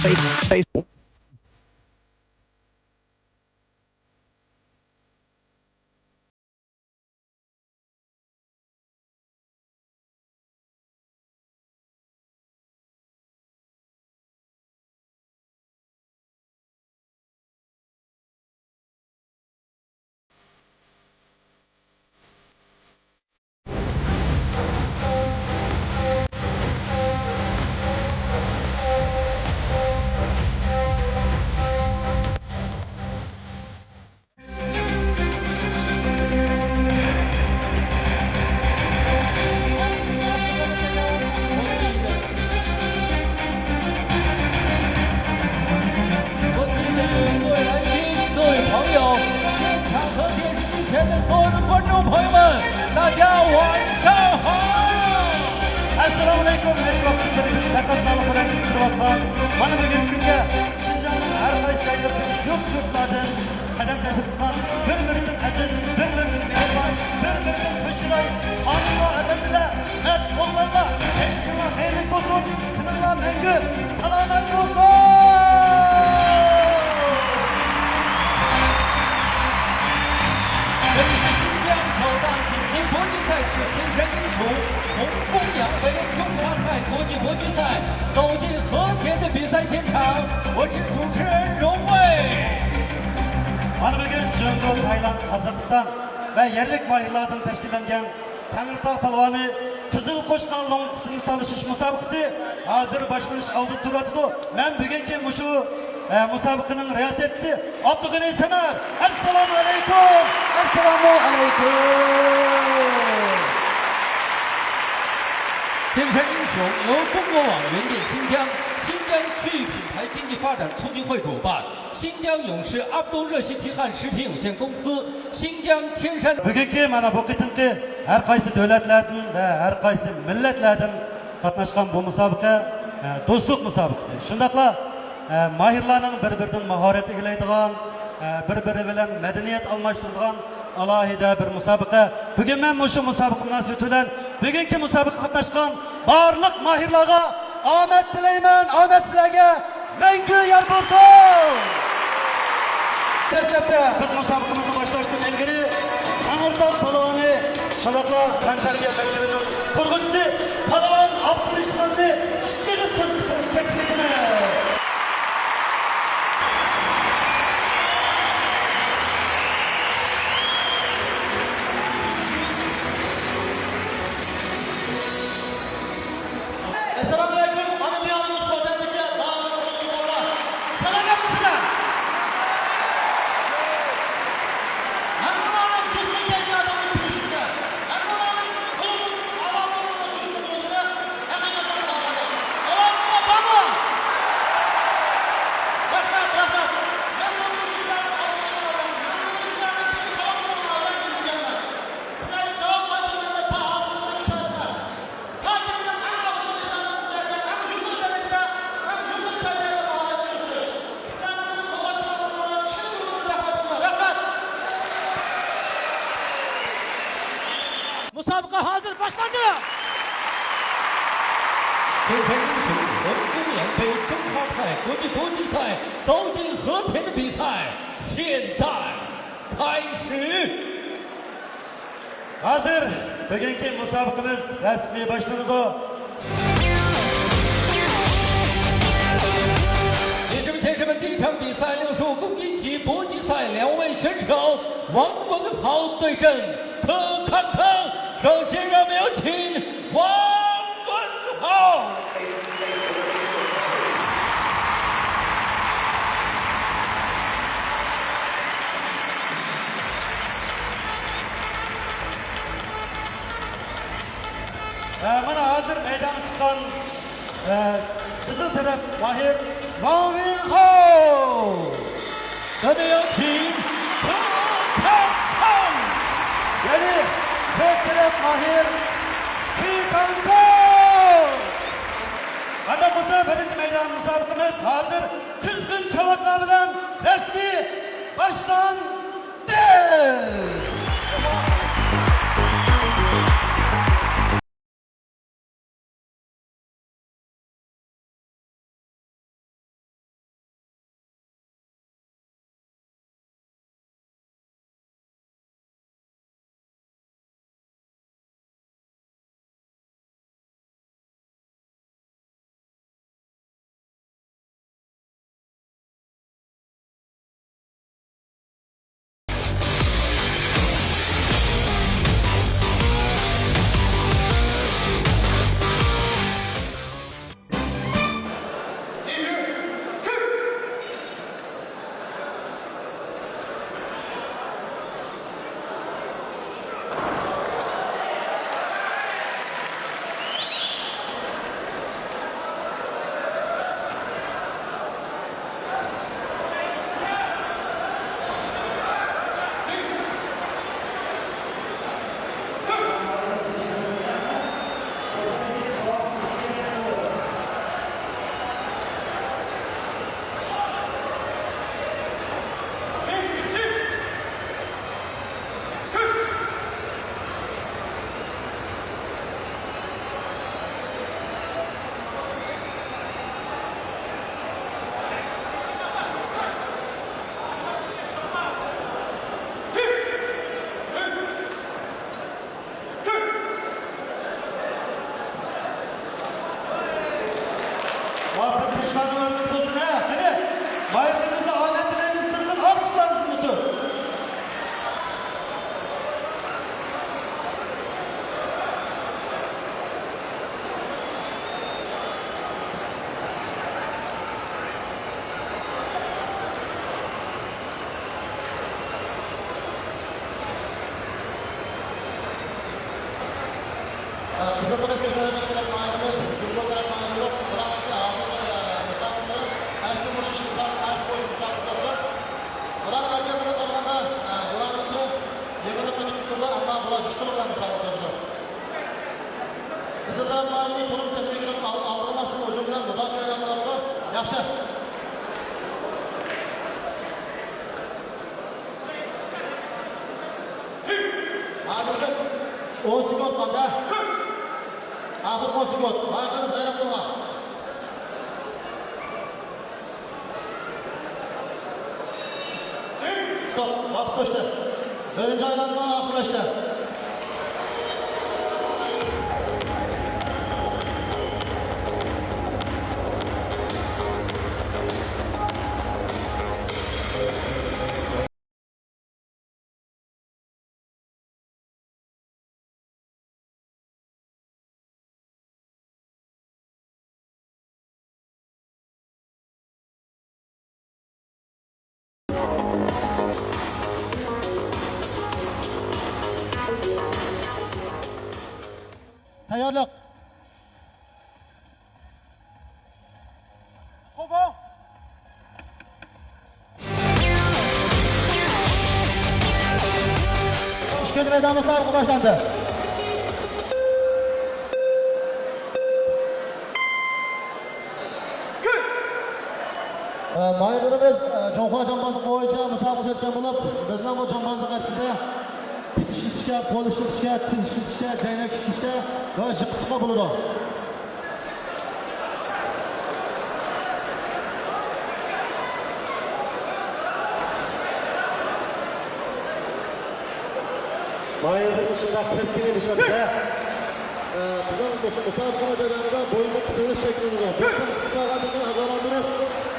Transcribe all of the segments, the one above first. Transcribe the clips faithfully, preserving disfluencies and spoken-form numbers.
各位来宾、各位朋友、现场和电视机前的所有的观众朋友们，大家晚上好！ئەسسالامۇئەلەيكۇم. نەچچە ۋاقىتتىن بېرى بىز تەقەززالىق بىلەن كۈتتۈرۈۋاتقان مانا بۈگۈنكى كۈنگە شىنجاڭنىڭ ھەر قايسى جايلىرىدىكى يۇرت-يۇرتلاردىن قەدەم تەشرىپ قىلغان بىر-بىرىدىن ئەزىز، بىر-بىرىدىن مېھرىبان، بىر-بىرىدىن خۇش چىراي خانىملار، ئەپەندىلەر، مەرد ئوغلانلار، كەچكۈنلەر خەيرلىك بولسۇن، تېنىڭلار مەڭگۈ سالامەت بولسۇن! 这里是新疆首档顶级搏击赛事天山英雄红公羊杯中华泰国际搏击赛，走进和田的比赛现场，我是主持人荣卫。 مانا بۈگۈن جۇڭگو، تايلاند، قازاقىستان ۋە يەرلىك ماھىرلاردىن تەشكىللەنگەن تەڭرىتاغ پالۋانى قىزىل قوچقار لوڭقىسىنى تالىشىش مۇسابىقىسى ھازىر باشلىنىش ئالدىدا تۇرۇۋاتىدۇ. مەن بۈگۈنكى مۇشۇ، ئە، مۇسابىقىنىڭ رىياسەتچىسى ئابدۇغېنى سەمەر. ئەسسالامۇئەلەيكۇم! ئەسسالامۇئەلەيكۇم! 天山英雄由中国网云电新疆、新疆区域品牌经济发展促进会主办，新疆勇士阿卜杜热希提汗食品有限公司、新疆天山 بۈگۈنكى مانا بۇ قېتىمقى ھەر قايسى دۆلەتلەردىن ۋە ھەر قايسى مىللەتلەردىن قاتناشقان بۇ مۇسابىقە، ئە، دوستلۇق مۇسابىقىسى. شۇنداقلا، ئە، ماھىرلارنىڭ بىر-بىرىدىن ماھارەت ئىگىلەيدىغان، ئە، بىر-بىرى بىلەن مەدەنىيەت ئالماشتۇرىدىغان ئالاھىدە بىر مۇسابىقە. بۈگۈن مەن مۇشۇ مۇسابىقە مۇناسىۋىتى بىلەن بۈگۈنكى مۇسابىقىگە قاتناشقان بارلىق ماھىرلارغا ئامەت تىلەيمەن، ئامەت سىلەرگە! مەڭگۈ يار بولسۇن! دەسلەپتە بىز مۇسابىقىمىزنى باشلاشتىن ئىلگىرى تەڭرىتاغ پالۋانى، شۇنداقلا تەنتەربىيە مەكتىۋىنىڭ قۇرغۇچىسى پالۋان ئابدۇرېشىتخاننى ئىككى سۆز قىلىشنى تەكلىپ قىلىمەن. ئەسسالامۇئەلەيكۇم، ئانا دىيارىمىز خوتەندىكى بارلىق ئۇيغۇرلار، سالامەتمىسىلەر؟ ھەممىڭلارنىڭ جۇشقۇن كەيپىياتىڭلار كۈلۈشۈڭلار، ھەممىڭلارنىڭ قولىڭىز، ئاۋازىڭلارنىڭ جۇشقۇن بولۇشىدا ھەقىقەتەن ئالاھىدە. ئاۋازىڭلار بارمۇ؟ رەھمەت، رەھمەت. مەن بۇ سىلەرنىڭ ئالقىشىڭلار بىلەن، مەن بۇ سىلەرنىڭ چاۋاكلىرىڭلار بىلەن يېتىلگەنمەن. سىلەرگە جاۋاب قايتۇرىمەن دەپ تا ھازىرغىچە كۈچەيتمەن. تاكى مېنىڭ ئەڭ ئالدىندا ئىشلەرنىڭ سىلەردە ئەڭ يۇقىرى دەرىجىدە، ئەڭ يۇقىرى سەۋىيەدە پائالىيەت كۆرسىتىش. سىلەرنىڭ مېنى قوللاپ تۇرغانلىقىڭلارغا چىن كۆڭلۈمدىن رەھمەتىمنى، رەھمەت! مۇسابىقە ھازىر باشلاندى! 天山英雄红公羊杯中华泰国际搏击赛走进和田的比赛现在开始。 ھازىر بۈگۈنكى مۇسابىقىمىز رەسمىي باشلىنىدۇ. 女士们、先生们，第一场比赛，六十五公斤级搏击赛，两位选手王文浩对阵柯康康。首先，让我们有请王文浩。ئە، مانا ھازىر مەيدانغا چىققان، ئە، قىزىل تەرەپ ماھىر ۋاڭ ۋېنخاۋ. 咱们有请柯康康。 يەنى كۆك تەرەپ ماھىر كى كاڭكاۋ. قانداق بولسا، بىرىنچى مەيدان مۇسابىقىمىز ھازىر قىزغىن چاۋاكلار بىلەن رەسمىي باشلاندى. ئاپىرىن، تىنچلانغىنىڭىز بولسۇن، ھە؟ قېنى، بايرىمىمىزنى ئاۋات تىلەيمىز، قىزغىن ئالقىشلارنى سۇنسۇن. قىزىل تەرەپ كۆتۈرۈلۈش كېرەك مايىلىمىز، جۇڭگو تەرەپ مايىلىمىز، قىزلارنىڭكى ھازىر، ئە، مۇسابىقىلىرى ئەركىن بوشاش مۇسابىقە، قارشى بوشاش مۇسابىقە ئۆتۈپ، بۇلار ئەركىن بىلەن قارىغاندا، ئە، بۇلارنىڭكى يېغىنىڭغا چىقىپ تۇرىدۇ، ئەمما بۇلار جۇشقۇنلۇق بىلەن مۇسابىقە ئۆتكۈزۈۋاتىدۇ. قىزىل تەرەپ مايىلىمىز تولۇق تېخنىكىنى ئال-، ئالدىرىماستىن ھۇجۇم بىلەن مۇداپىئە ئېلان قىلىۋاتىدۇ. ياخشى. ھازىرقى ئون سېكۇنت قالدى. ئاخىرقى ئون سېكۇنت. بايقىمىز غەيرەت قىلغان. ستوپ. ۋاقىت توشتى. بىرىنچى ئايلانما ئاخىرلاشتى. تەييارلىق. ئىككىنچى مەيدان مۇسابىقە باشلاندى. ئە، ماھىرلىرىمىز، ئە، جۇڭخۇا جامبازلىقى بويىچە مۇسابىقە ئۆتكەن بولۇپ، بىزنىڭ بۇ جامبازلىق ھەرىكىتىدە پۇت ئىشلىتىشكە، قول ئىشلىتىشكە، تىز ئىشلىتىشكە، جەينەك ئىشلىتىشكە ۋە جىق ئىشقا بولىدۇ. ماھىرلىرىمىز شۇنداق كەسكىن ئېلىشىۋاتىدۇ. ئە، بىزنىڭ مۇس-، مۇسابىقىنىڭ جەريانىدا بويۇننىڭ قىسىۋېلىش چەكلىنىدۇ. بىر قىسىم قىسىۋالغاندىن كېيىن ئاگاھلاندۇرۇش،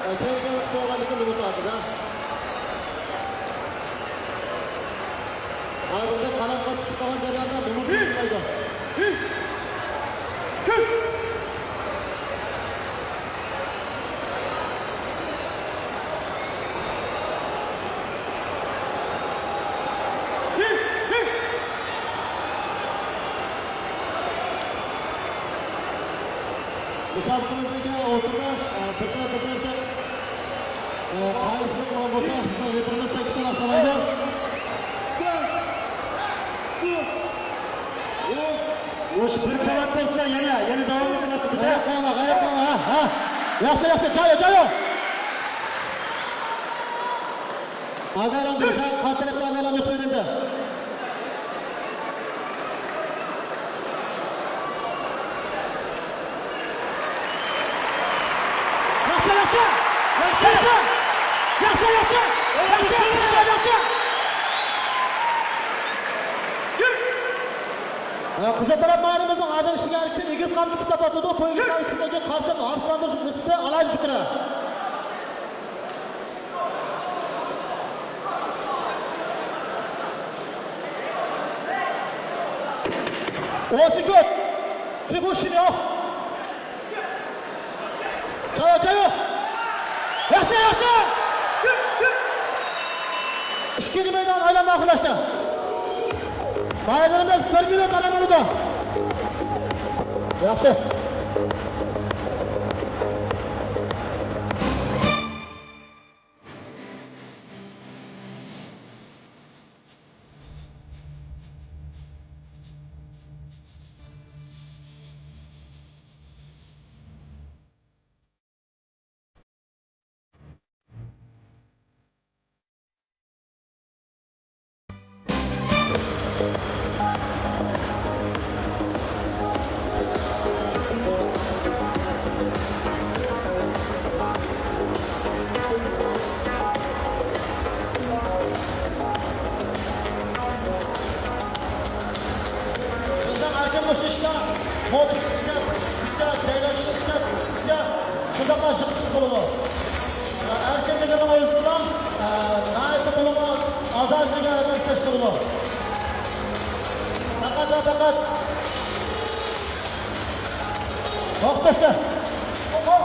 ئە، كەينىدىن قىسىۋالغاندىن كېيىن نومۇر تارتىدۇ. ھازىرقى قاناتقا چۈشۈپ قالغان جەرياندا نومۇر بېرىلمەيدۇ. مۇسابىقىمىزدىكى ئوتتۇرىدا، ئە، بىر تەرەپ، بىر تەرەپكە، ئە، قائىدىسىزلىك بولغان بولسا، بىزنىڭ رېپىرىمىز تەكشى سالاقسان ئالايدۇ. مۇشۇ بىر چاۋاك بولسىلا يەنە، يەنە داۋاملىق قىلاتتى-دە. غەيرەت قىلىڭلار، غەيرەت قىلىڭلار، ھە، ھە. ياخشى، ياخشى، جايو، جايو. ئاگاھلاندۇرۇش، ھە، قارا تەرەپكە ئاگاھلاندۇرۇش بېرىلدى. ياخشى، ياخشى! ياخشى! ياخشى، ياخشى! ياخشى، ياخشى! ھە، قىزىل تەرەپ ماھىرىمىزنىڭ ھازىر ئىشلىگەن ھەرىكىتى ئېگىز قامچا تۇتۇپ تۇرۇۋاتىدۇ. بۇ ئېگىز قامچا تۇتقاندىن كېيىن قارشى ھارسىلاندۇرۇش نىسبىتى ئالاھىدە يۇقىرى. ئون سېكۇنت. سېكۇنت ئىچىدە يوق. چايو، چايو. ياخشى، ياخشى. ئىككىنچى مەيدان ئايلانما ئاخىرلاشتى. ماھىرلىرىمىز بىر مىنۇت ئارام ئالىدۇ. ياخشى. بولىدۇ. ئەركىنلىكىنىڭ ئۆزىدىن ناھايىتى بولىدۇ، ئازادلىقىنى ئەكسىلەش قىلىدۇ. پەقەت، پەقەت. ۋاقىت بەشتە.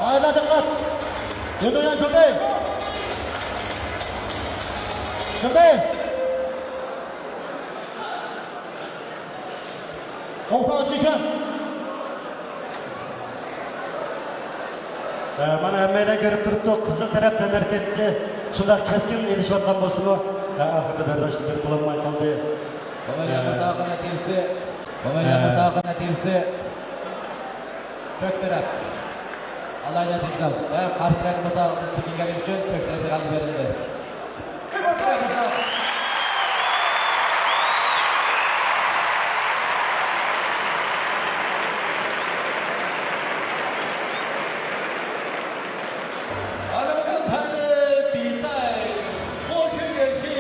ھايلا دىققەت. يۈنۈيەن جۇبېي. جۇبېي. خوفاڭ شىچۈەن. ئە، مانا ھەممەيلەن كۆرۈپ تۇرۇپتۇ، قىزىل تەرەپ تەنھەرىكەتچىسى شۇنداق كەسكىن ئېلىشىۋاتقان بولسىمۇ، ئە، ئاخىرىدا بەرداشلىق بېرىپ بولالماي قالدى. ئە، بۇ مەيدان مۇسابىقە نەتىجىسى، بۇ مەيدان ئە، مۇسابىقە نەتىجىسى كۆك تەرەپ ئالاھىدە نەتىجىدە ۋە قارشى تەرەپ مۇسابىقىدىن چېكىنگەنلىكى ئۈچۈن كۆك تەرەپكە غەلىبە بېرىلدى. ئالىمگۈل تەنى بىساي، خوشۇن يېشى،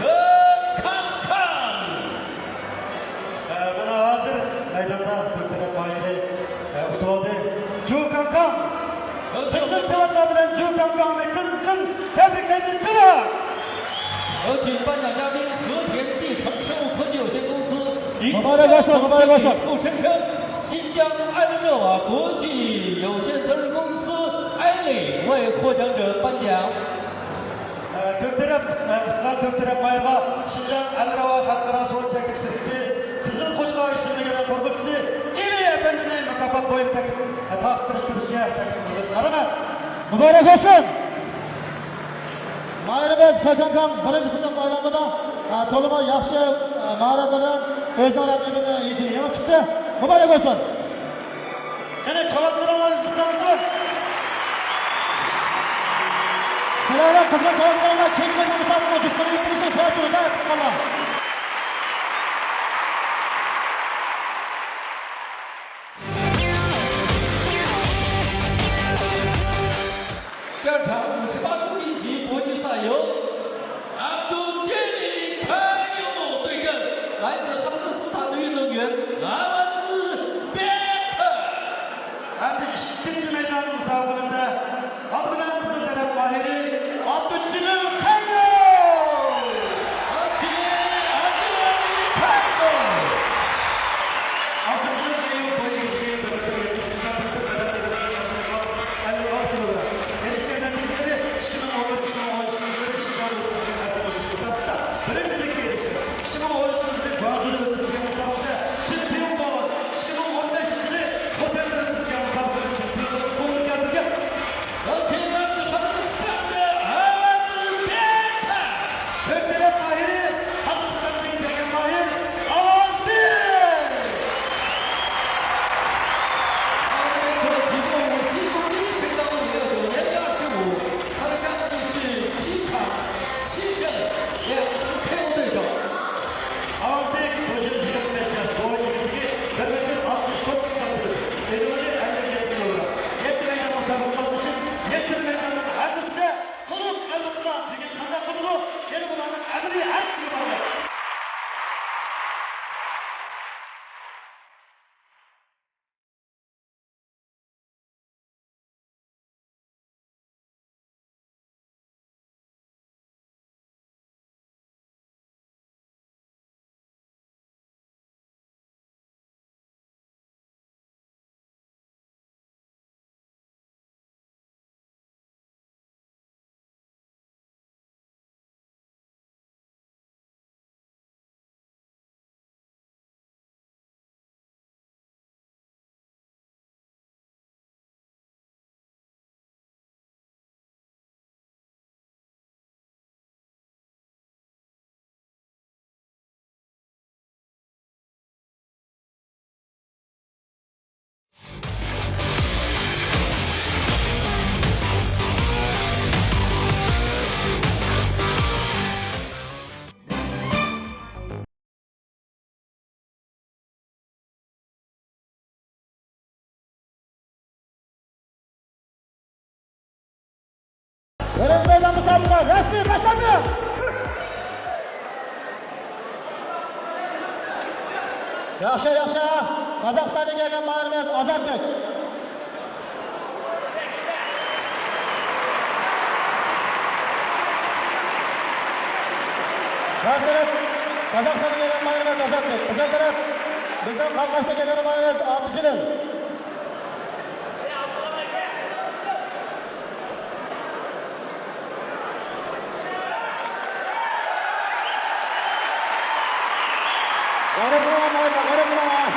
كۆك كاڭكاڭ. ئە، مانا ھازىر مەيداندا كۆك تەرەپ ماھىرى، ئە، ئۇتۇۋالدى. جۇ كاڭكاڭ! قىزغىن چاۋاكلار بىلەن جۇ كاڭكاڭنى قىزغىن تەبرىكلەيمىز، چاۋاك! 有请颁奖嘉宾和田地城生物科技有限公司、营销总经理顾琛琛、新疆安热瓦国际有限责任公司艾丽为获奖者颁奖。 ئە، كۆك تەرەپ، ئە، ئۇتقان كۆك تەرەپ ماھىرغا شىنجاڭ ئەلراۋا خەلقئارا سودا چەكلىك شىركىتى قىزىل قوچقار ئىشلىمىگەن قۇرغۇچىسى ئىلى ئەپەندىنى مۇكاپات بويىچە تەكلىپ، ئە، تارتىشتۇرۇپ بېرىشكە تەكلىپ قىلىمىز. رەھمەت. مۇبارەك بولسۇن! ماھىرىمىز كاكاڭ بىرىنچى قېتىم ئايلانمىدا، ئە، تولىمۇ ياخشى، ئە، ماھارەت بىلەن ئۆزىنىڭ رەقىبىنى يېڭىپ چىقتى. مۇبارەك بولسۇن! قېنى، چاۋاكلىرىڭلار ئۈزۈپ تۇرامسىز؟ سىلەرنىڭ قىزغىن چاۋاكلىرىڭلار كېيىنكى مەيدان مۇسابىقىنىڭ جۇشقۇنى ئېلىپ كېلىشىگە سەۋەبچى بولىدۇ، دەۋەت قىلغانلار. ئەمدى ئىككىنچى مەيدان مۇسابىقىمىزدە ئالدى بىلەن قىزىل تەرەپ ماھىرى ئابدۇجېلىل خەيرۇ! ئابدۇجېلىل خەيرۇ بويى ئەللىك ئالتە كىلوگرام. ئېرىشكەن نەتىجىلىرى ئىككى مىڭ ئون بىر، ئىككى مىڭ ئون ئۈچىنچى يىللىرى شىنجاڭدا ئۆتكۈزۈلگەن مۇسابىقىدە بىرىنچىلىككە ئېرىشتى. ئىككى مىڭ ئون ئۈچىنچى يىلى گۇاڭجۇدا ئۆتكۈزۈلگەن مۇسابىقىدە چېمپىيون بولغان. ئىككى مىڭ ئون بەشىنچى يىلى خوتەندە ئۆتكۈزۈلگەن مۇسابىقىدە چېمپىيونلۇقنى قولغا كەلتۈرگەن. كۆك تەرەپ ماھىرى، قىزىل تەرەپ ماھىرى ئاۋازبېك! ئاۋازبېك بۇ يىل يىگىرمە بەش ياش، بويى يىگىرمە ئىككى، بىر مېتىر ئاتمىش توققۇز سانتىمېتىر، ئېغىرلىقى ئەللىك يەتتە كىلوگرام. يەتتە مەيدان مۇسابىقە قاتنىشىپ، يەتتە مەيداننىڭ ھەممىسىدە تولۇق غەلىبە قازاندى. لېكىن قانداق قىلىدۇ؟ يەنە بۇلارنىڭ ئەمەلىي ھەرىكىتىگە باغلىق. بىرىنچى مەيدان مۇسابىقە رەسمىي باشلاندى! ياخشى، ياخشى! قازاقىستاندىن كەلگەن ماھىرىمىز ئازادبېك. غەرب تەرەپ قازاقىستاندىن كەلگەن ماھىرىمىز ئازادبېك، قىزىل تەرەپ بىزنىڭ قارقاشتىن كەلگەن ماھىرىمىز ئابدۇجېلىل. غەيرەت قىلىڭلار، غەيرەت قىلىڭلار.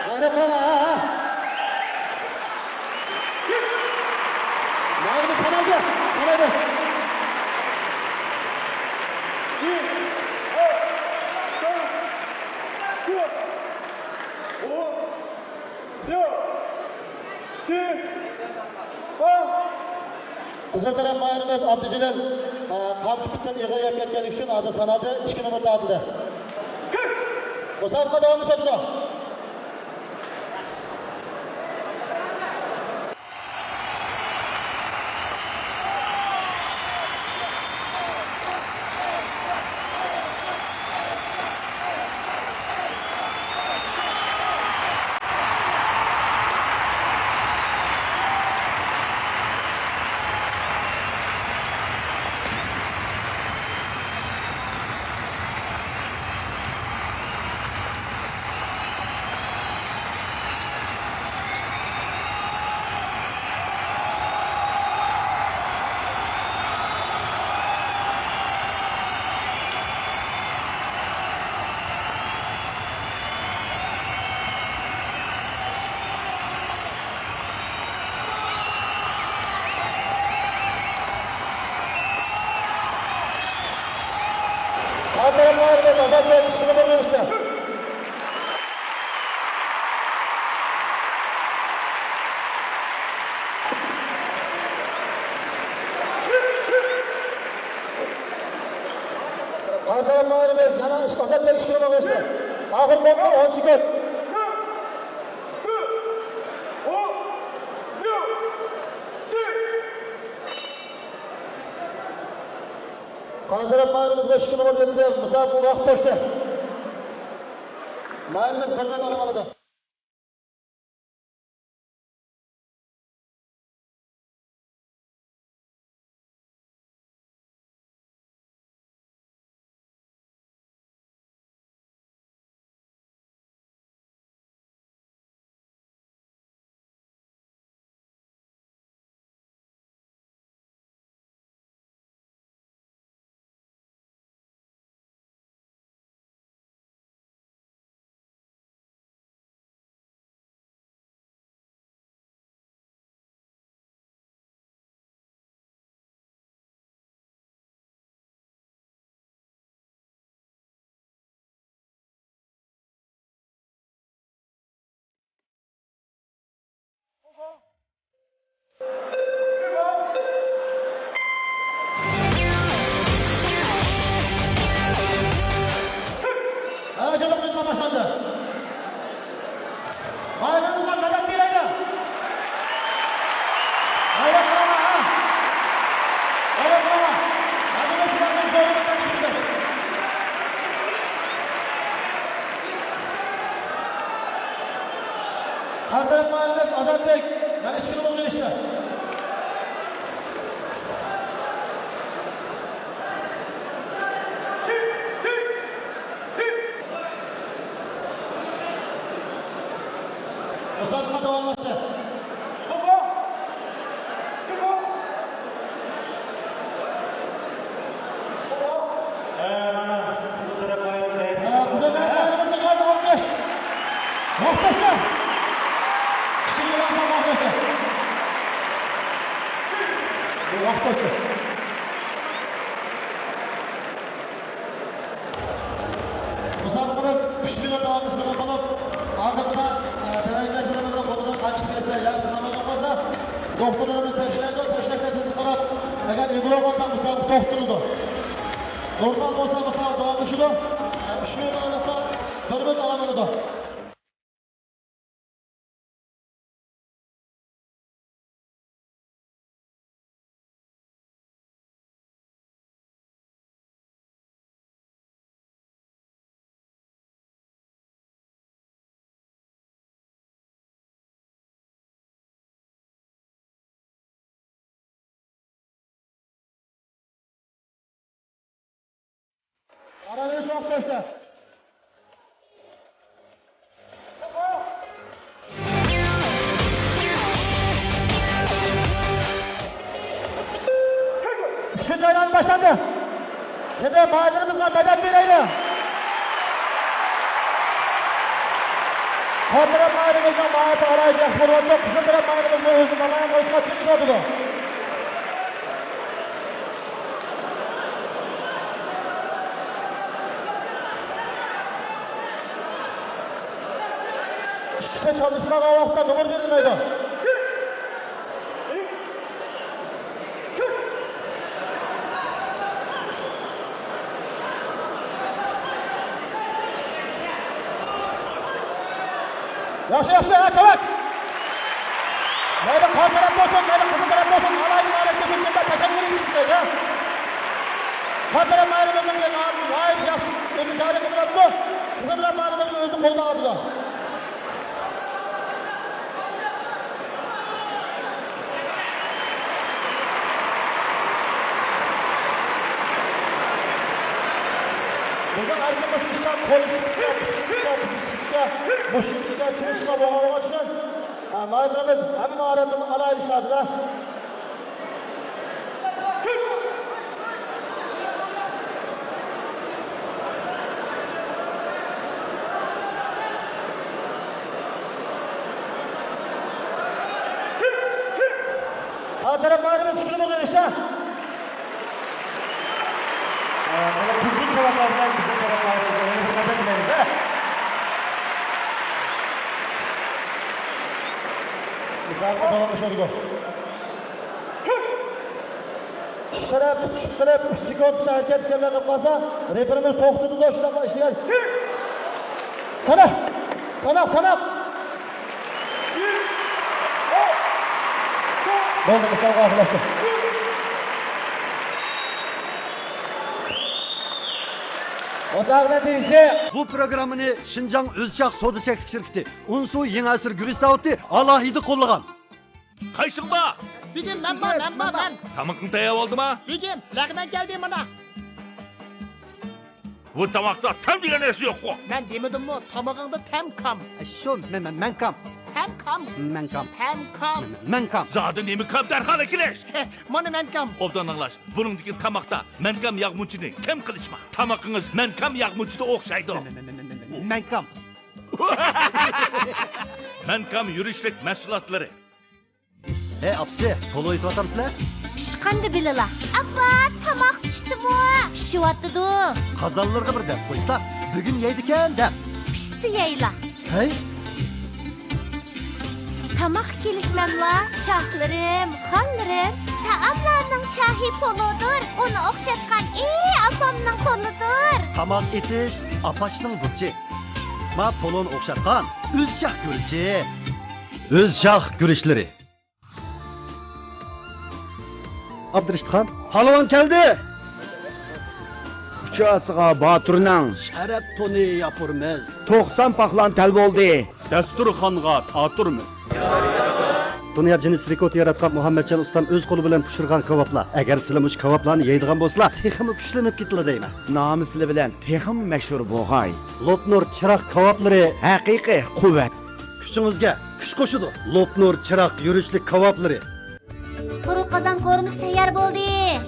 غەيرەت قىلىڭ، ھە، ھە. مايىمىز سانالدى. سانايمىز. قىزىل تەرەپ ماھىرىمىز ئابدۇجېلىل، ئە، قامچا پۇت بىلەن ئېغىر يەپ كەتكەنلىكى ئۈچۈن ھازىر سانالدى، ئىككى نومۇر تارتىلدى. مۇسابىقە داۋاملىشىۋاتىدۇ. قارا تەرەپ مۇھارىبى ئازاد بىلەن ئىككى نومۇر بېرىشتە. قارا تەرەپ مۇھارىبى يەنە ئازاد بىلەن ئىككى نومۇر بېرىشتە. ئاخىرقى ئون سېكۇنت. قارا تەرەپ ماھىرىمىزگە ئىككى نومۇر بېرىلدى. مۇسابىقە ۋاقىت توشتى. ماھىرىمىز بىر مەيدان ئالىدۇ. ھاياجانلىق مىنۇتلار باشلاندى. بايرىمىزغا مەدەت بېرەيلى! غەيرەت قىلىڭلار، ھە! غەيرەت قىلىڭلار! ھەممىمىز سىلەردىن زورلۇق بىلەن كۈتىمىز! قارا تەرەپ مۇھارىبىمىز ئازادبېك يەنە ئىككى نومۇرغا ئېرىشتى. مۇسابىقە داۋاملاشتى. ئە، مانا، قىزىل تەرەپ بايرىمى. ئە، قىزىل تەرەپ بايرىمىمىزنى قالدى، ئالقىش. ۋاقىت توشتى. ئىككىنچى راۋند ۋاقىت توشتى. بۇ ۋاقىت توشتى. مۇسابىقىمىز ئۈچ مىنۇت داۋاملىشىدىغان بولۇپ، ئارقىدا، ئە، تەلەيكەنچىلىرىمىزنىڭ قولىدىن قان چىقىپ كەتسە ياكى تېنىمىز يوق بولسا، دوختۇرلىرىمىز تەكشۈرەيدۇ، تەكشۈرەش نەتىجىسىگە قاراپ، ئەگەر ئېغىر بولسا مۇسابىقە توختىتىلىدۇ. نورمال بولسا، مۇسابىقە داۋاملىشىدۇ. ئۈچ مىنۇت ئارىلىقتا بىر مىنۇت ئارام ئالىدۇ. ئارام ئېلىش ۋاقتى باشتا. ئۈچىنچى ئايلانما باشلاندى. ئەمدى ماھىرلىرىمىزغا مەدەت بېرەيلى. قارا تەرەپ ماھىرىمىزنىڭ ماھارىتى ئالاھىدە ياخشى بولۇۋاتىدۇ. قىزىل تەرەپ ماھىرىمىزمۇ ئۆزىنى نامايان قىلىشقا تىرىشىۋاتىدۇ. ئىككىسى چالىشىپ قالغان ۋاقىتتا نومۇر بېرىلمەيدۇ. ياخشى، ياخشى، ھە، چاۋاك! مەيلى قارا تەرەپ بولسۇن، مەيلى قىزىل تەرەپ بولسۇن، ئالاھىدە ماھارەت كۆرسەتكەندە تەشەككۈر ئېيتىشىمىز كېرەك، ھە؟ قارا تەرەپ ماھىرىمىزنىڭ ناھايىتى ياخشى ئۆزىنى جارى قىلىۋاتىدۇ. قىزىل تەرەپ ماھىرىمىزمۇ ئۆزىنى قولغا ئالىدۇ. بىزنىڭ ئەركىن مۇشۇ ئىشقا، قول ئىشقا، پۇت ئىشقا، پۇت ئىشقا، مۇشۇ ئىشقا، چىۋىش ئىشقا بولغان بولغان ئۈچۈن، ئە، ماھىرلىرىمىز ھەممە ماھارەتنىڭ ئالاھىدە شاھىدى. قارا تەرەپ ماھىرىمىز ئىككىنچى بولغان ئىشتا. قىزغىن چاۋاكلار بىلەن بىزنىڭ تەرەپ ماھىرىمىزگە يەنە بىر مەدەت تىلەيمىز، ھە؟ مۇسابىقە داۋاملىشىۋاتىدۇ. ئىككى تەرەپ تۇتۇشۇپ قېلىپ، ئۈچ سېكۇنتقىچە ھەرىكەت ئىشلەنمەي قېلىپ قالسا، رېپېرىمىز توختىتىدۇ، شۇنداقلا ئىشلىگەن. ساناق! ساناق، ساناق! بولدى، مۇسابىقە ئاخىرلاشتى. مۇسابىقە نەتىجىسى. بۇ پروگراممىنى شىنجاڭ ئۆزشاھ سودا چەكلىك شىركىتى، ئۇنسۇ يېڭى ئەسىر گۈرۈچ زاۋۇتى ئالاھىدە قوللىغان. قايسىڭ بار؟ بېگىم، مەن بار، مەن بار، مەن. تامىقىڭ تەييار بولدىما؟ بېگىم، لەغمەن كەلدى مانا. بۇ تاماقتا تەم دېگەن نەرسە يوققۇ. مەن دېمىدىممۇ، تامىقىڭدا تەم كام. شۇ، مەن، مەن، مەن كام. تەم كام. مەن كام. تەم كام. مەن، مەن كام. زادى نېمە كام دەرھال ئەكېلىش. مانا مەن كام. ئوبدان ئاڭلاش، بۇنىڭدىكى تاماقتا مەن كام ياغ مۇچىنى كەم قىلىشما. تامىقىڭىز مەن كام ياغ مۇچىدا ئوخشايدۇ. مەن، مەن، مەن، مەن، مەن، مەن كام. مەن كام يۈرۈشلۈك مەھسۇلاتلىرى. ھەي، ئاپىسى، پولۇ ئېتىۋاتامسىلەر؟ پىشقاندا بىلىلا. ئاپا، تاماق پىشتىمۇ؟ پىشىۋاتىدۇ. قازانلىرىغا بىر دەپ قويسىلا، بۈگۈن يەيدىكەن دەپ. پىشسا يەيلا. ھەي. تاماققا كېلىشمەملا، شاھلىرىم، خانلىرىم. تائاملارنىڭ شاھى پولۇدۇر، ئۇنى ئوخشاتقان ئى ئاپامنىڭ قولىدۇر. تاماق ئېتىش ئاپاشنىڭ بۇرچى. ما پولۇنى ئوخشاتقان ئۆز شاھ گۈرۈچى. ئۆز شاھ گۈرۈچلىرى. ئابدۇرېشىتخان. پالۋان كەلدى! ئۇچاسىغا باتۇرنىڭ شەرەپ تونى ياپۇرمىز. توقسان پاقلان تەل بولدى. دەستۇرخانغا تاتۇرمىز. دۇنيا جىننېس رېكورت ياراتقان مۇھەممەتجان ئۇستام ئۆز قولى بىلەن پىشۇرغان كاۋاپلار. ئەگەر سىلە مۇشۇ كاۋاپلارنى يەيدىغان بولسىلا، تېخىمۇ كۈچلىنىپ كېتىلا دەيمەن. نامى سىلى بىلەن تېخىمۇ مەشھۇر بولغاي. لوپنۇر چىراغ كاۋاپلىرى ھەقىقىي قۇۋۋەت. كۈچىڭىزگە كۈچ قوشىدۇ. لوپنۇر چىراغ يۈرۈشلۈك كاۋاپلىرى. قۇرۇق قازان قورۇمىسى تەييار بولدى.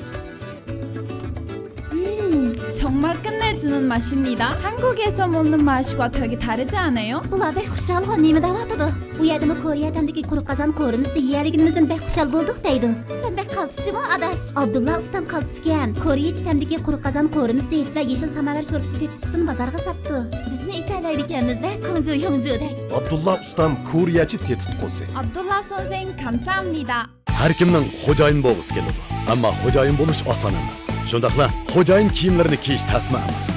ھىم، 정말 끝내주는 맛입니다. 한국에서 먹는 맛과 되게 다르지 않아요? ئۇلار بەك خۇشالغۇ، نېمە دەۋاتىدۇ؟ ئۇ يەردىمۇ كورېيە تەمدىكى قۇرۇق قازان قورۇمىسى يېيەلىگىنىمىزدىن بەك خۇشال بولدۇق دەيدۇ. سەن بەك قالتىسچىمۇ، ئاداش؟ ئابدۇللا ئۇستام قالتىسكەن. كورېيەچە تەمدىكى قۇرۇق قازان قورۇمىسى ۋە يېشىل ساماۋەر شورپىسى تېتىتقۇسىنى بازارغا ساپتۇ. بىزمۇ ئېتەلەيدىكەنمىز-دە، كۇڭجۇ يۇڭجۇدەك. ئابدۇللا ئۇستام كورېيەچە تېتىتقۇسى. ابدۇللا سونزېڭ، كامسامنىدا. ھەر كىمنىڭ خوجايىن بولغۇسى كېلىدۇ، ئەمما خوجايىن بولۇش ئاسان ئەمەس. شۇنداقلا خوجايىن كىيىملىرىنى كىيىش تەسمۇ ئەمەس.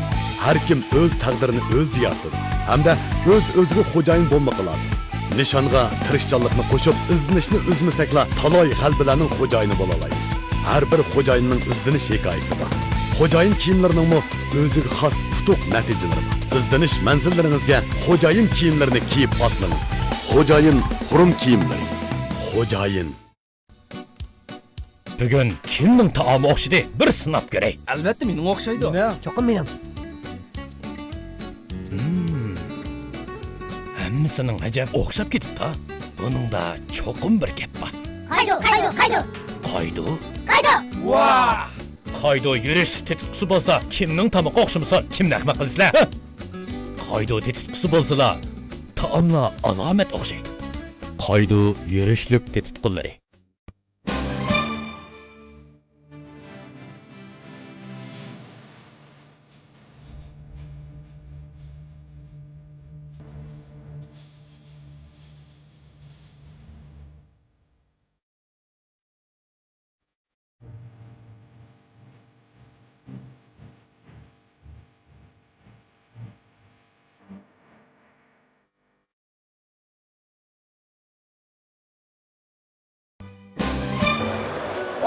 ھەر كىم ئۆز تەقدىرىنى ئۆزى يارىتىدۇ ھەمدە ئۆز-ئۆزىگە خوجايىن بولمىقى لازىم. نىشانغا تىرىشچانلىقنى قوشۇپ، ئىزدىنىشنى ئۈزمىسەكلا، تالاي غەلىبىلەرنىڭ خوجايىنى بولالايمىز. ھەر بىر خوجايىننىڭ ئىزدىنىش ھېكايىسى بار. خوجايىن كىيىملىرىنىڭمۇ ئۆزىگە خاس ئۇتۇق نەتىجىلىرى بار. ئىزدىنىش مەنزىللىرىڭىزگە خوجايىن كىيىملىرىنى كىيىپ ئاتلىنىڭ. خوجايىن خۇرۇم كىيىملىرى. خوجايىن. بۈگۈن كىمنىڭ تائامى ئوخشىدى؟ بىر سىناپ كۆرەي. ئەلۋەتتە، مېنىڭ ئوخشايدۇ. مېنىڭ. چوقۇم مېنىڭ. ھىم. ھەممىسىنىڭ ئەجەب ئوخشاپ كېتىپتۇ. بۇنىڭدا چوقۇم بىر گەپ بار. قايدۇ، قايدۇ، قايدۇ. قايدۇ؟ قايدۇ. ۋاھ! قايدۇ يۈرۈشلۈك تېتىتقۇسى بولسا، كىمنىڭ تامىقى ئوخشىمىسۇن، كىمنى ئەخمەق قىلىسىلەر؟ ھە؟ قايدۇ تېتىتقۇسى بولسىلا، تائاملار ئالامەت ئوخشايدۇ. قايدۇ يۈرۈشلۈك تېتىتقۇلىرى.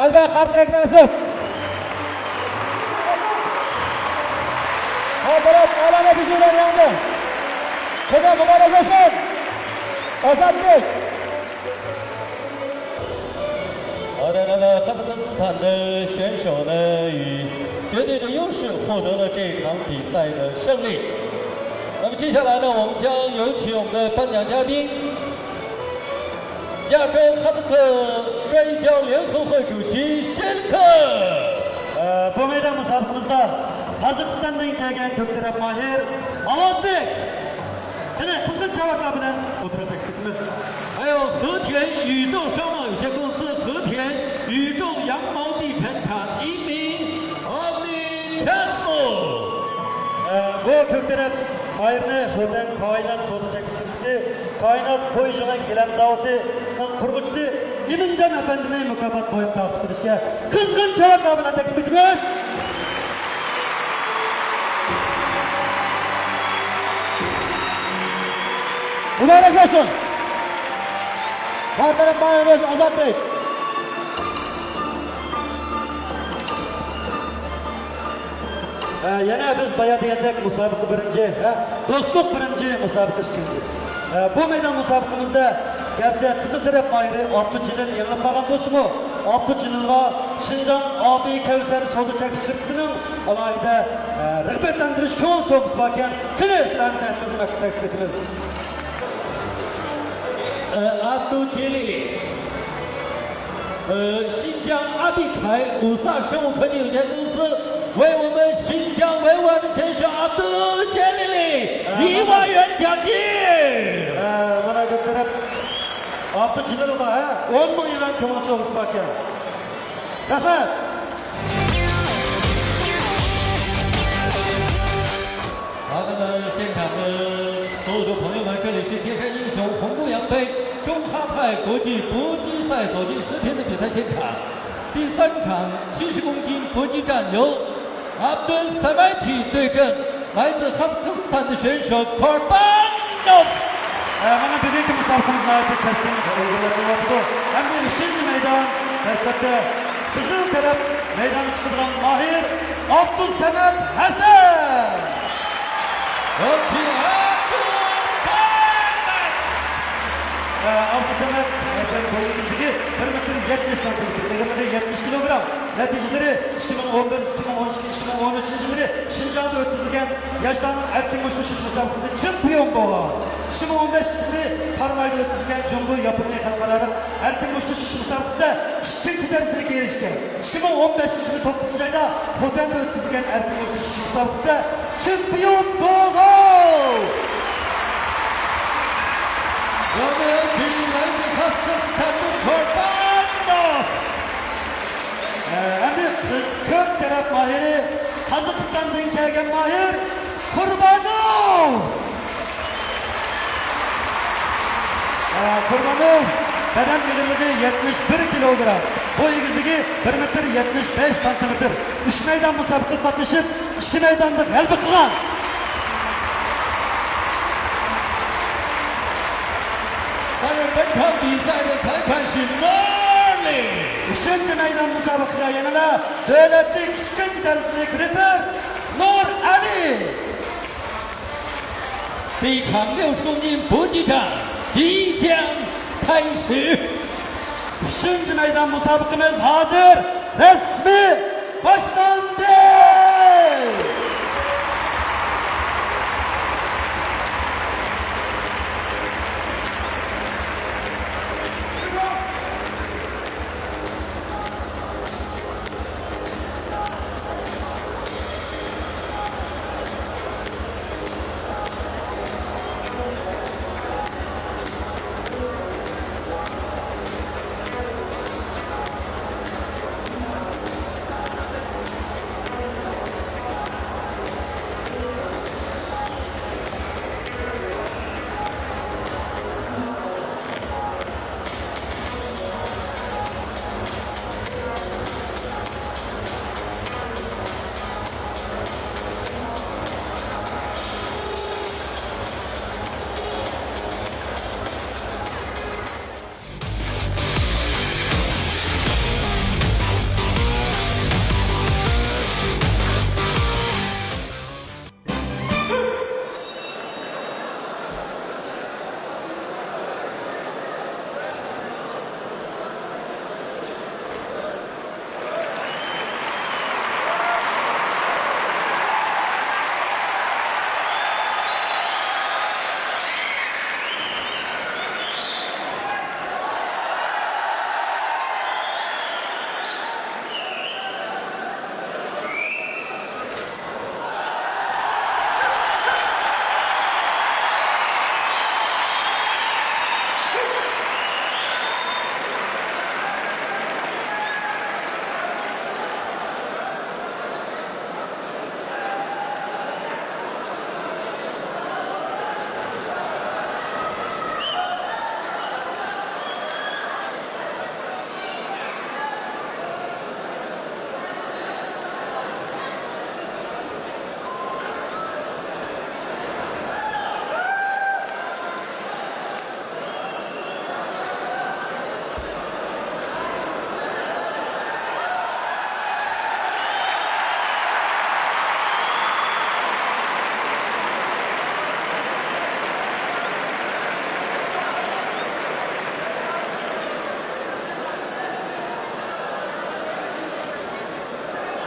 ئەلبەت، خەتىرەك مەنسۇپ. خەتىرەك ئالامەت يۈزى بىلەن يەڭدى. خۇدا مۇبارەك بولسۇن. ئازادبېك. 好的，那么哈萨克斯坦的选手呢，以绝对的优势获得了这场比赛的胜利。那么接下来呢，我们将有请我们的颁奖嘉宾，亚洲哈萨克摔跤联合会主席谢林克。 ئە، بۇ مەيدان مۇسابىقىمىزدا قازاقىستاندىن كەلگەن كۆك تەرەپ ماھىر ئاۋازبېك. قېنى، قىزغىن چاۋاكلار بىلەن ئولتۇرۇپ تەكلىپ ئېتىمىز. 还有和田宇宙商贸有限公司和田宇宙羊毛地产厂一名 Avni Kasmov. ئە، بۇ كۆك تەرەپ ماھىرنى خوتەن كائىنات سودا چەكلىك شىركىتى، كائىنات قوي جۇڭى گىلەم زاۋۇتىنىڭ قۇرغۇچىسى ئىمىنجان ئەپەندىنى مۇكاپات بويۇنغا تارتىپ بېرىشكە قىزغىن چاۋاكلار بىلەن تەكلىپ ئېتىمىز. مۇبارەك بولسۇن! ھەر تەرەپ ماھىرىمىز ئازادبېك. ھە، يەنە بىز بايا دېگەندەك مۇسابىقە بىرىنچى، ھە، دوستلۇق بىرىنچى، مۇسابىقە ئىككىنچى. ھە، بۇ مەيدان مۇسابىقىمىزدە گەرچە قىزىل تەرەپ ماھىرى ئابدۇجېلىل يېڭىلىپ قالغان بولسىمۇ، ئابدۇجېلىلغا شىنجاڭ ئابى كەۋسەر سودا چەكلىك شىركىتىنىڭ ئالاھىدە، ھە، رىغبەتلەندۈرۈش كۆڭۈل سوۋغىسى باركەن. قېنى، سىلەرنى سەھنىمىزگە تەكلىپ ئېتىمىز. ئابدۇجېلىل. 呃，新疆阿必台五萨生物科技有限公司为我们新疆维吾尔的选手阿卜杜杰里里一万元奖金。 ھە، مانا بىر تەرەپ ئابدۇجېلىلغا، ھە، ئون مىڭ يۈەن كۆڭۈل سوۋغىسى باركەن. رەھمەت. 好，那么现场的所有的朋友们，这里是天山英雄红肚羊杯中哈泰国际搏击赛所暨和田的比赛现场。第三场七十公斤搏击战由Abdul Samati 对阵来自哈萨克斯坦的选手 Kurbanov. ئە، مانا بۈگۈنكى مۇسابىقىمىز ناھايىتى كەسكىن ئىلگىرىلەپ بېرىۋاتىدۇ. ئەمدى ئۈچىنچى مەيدان، دەسلەپتە قىزىل تەرەپ مەيدانغا چىقىدىغان ماھىر ئابدۇسەمەت ھەسەن. ئابدۇسەمەت ھەسەن بويى ئېگىزلىكى بىر مېتىر يەتمىش سانتىمېتىر، ئېغىرلىقى يەتمىش كىلوگرام. نەتىجىلىرى ئىككى مىڭ ئون بىر، ئىككى مىڭ ئون ئىككى، ئىككى مىڭ ئون ئۈچىنچى يىلى شىنجاڭدا ئۆتكۈزۈلگەن ياشلارنىڭ ئەركىن مۇشتلىشىش مۇسابىقىسىدە چېمپىيون بولغان. ئىككى مىڭ ئون بەشىنچى يىلى قارامايدا ئۆتكۈزۈلگەن جۇڭگو ياپونىيە خەلقئارالىق ئەركىن مۇشتلىشىش مۇسابىقىسىدە ئىككىنچى دەرىجىلىككە ئېرىشكەن. ئىككى مىڭ ئون بەشىنچى يىلى توققۇزىنچى ئايدا خوتەندە ئۆتكۈزۈلگەن ئەركىن مۇشتلىشىش مۇسابىقىسىدە چېمپىيون بولغان. ۋە بۇ كۈنلەردە قازاقىستاندا قۇربانوف. ئەمدى كۆك تەرەپ ماھىرى، قازاقىستاندىن كەلگەن ماھىر قۇربانوف. قۇربانوف. بەدەن ئېغىرلىقى يەتمىش بىر كىلوگرام، بوي ئېگىزلىكى بىر مېتىر يەتمىش بەش سانتىمېتىر. ئۈچ مەيدان مۇسابىقىگە قاتنىشىپ، ئىككى مەيداندا غەلىبە قىلغان. ئۈچىنچى مەيدان مۇسابىقىگە يەنىلا دۆلەتلىك ئىككىنچى دەرىجىلىك رېپېر نۇرئەلى. 第一场六十公斤搏击战即将开始。 ئۈچىنچى مەيدان مۇسابىقىمىز ھازىر رەسمىي باشلاندى.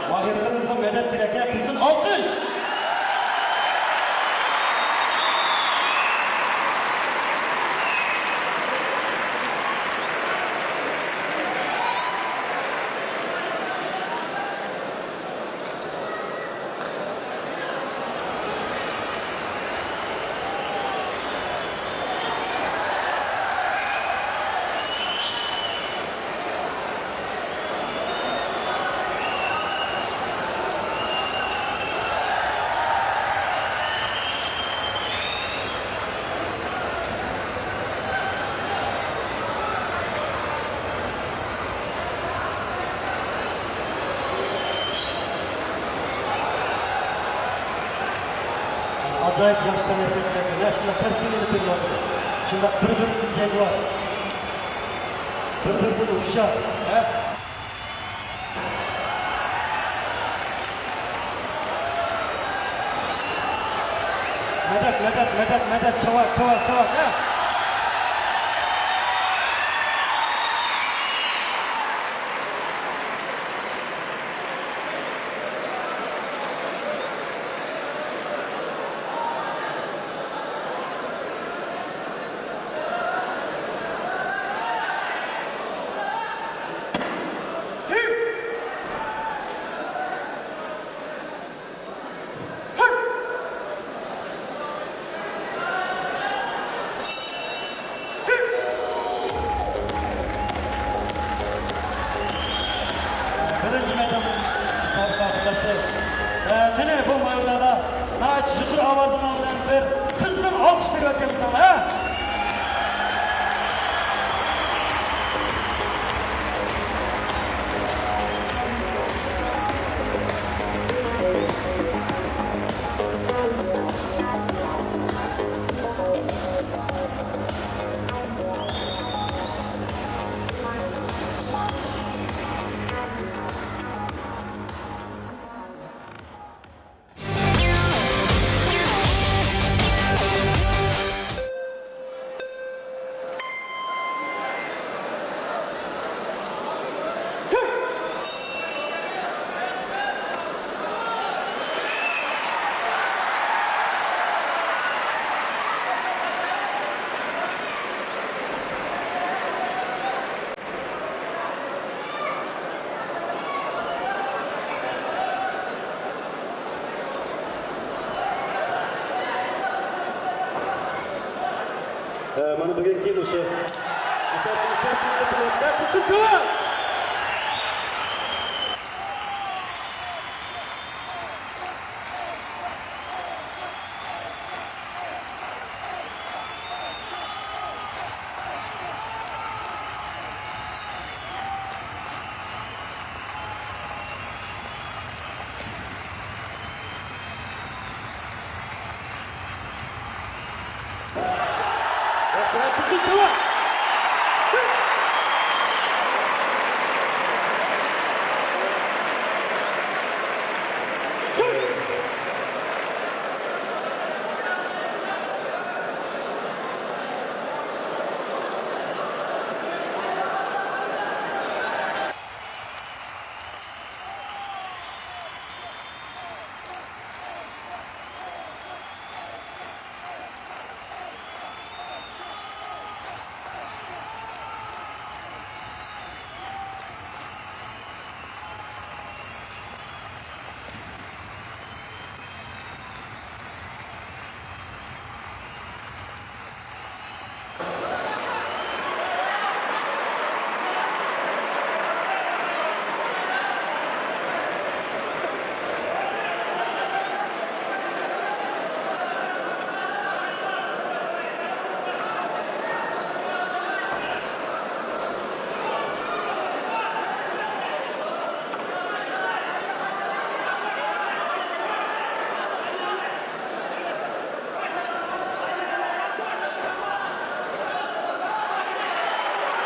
ماھىرلىرىمىزغا مەدەت كېرەك، يا قىزغىن ئالقىش! ئاجايىپ ياخشى تەنھەرىكەتچىلەر، مانا شۇنداق كەسكىن ئېلىپ بېرىۋاتىدۇ. شۇنداق بىر-بىرىدىن جەڭگىۋار، بىر-بىرىدىن ھوشيار. ھە؟ مەدەت، مەدەت، مەدەت، مەدەت، چاۋاك، چاۋاك، چاۋاك، ھە؟ بىرىنچى مەيدان مۇسابىقە قاتناشتى. ئە، قېنى، بۇ مايورلارغا ناھايىتى يۇقىرى ئاۋازلىرىڭلار بىلەن بىر قىزغىن ئالقىش بېرىۋەتكەن بولساڭلار، ھە؟ بۈگۈنكى مۇشۇ مۇسابىقىنى تەسۋىرلەپ بولۇۋاتقان قىزغىن چاۋاك!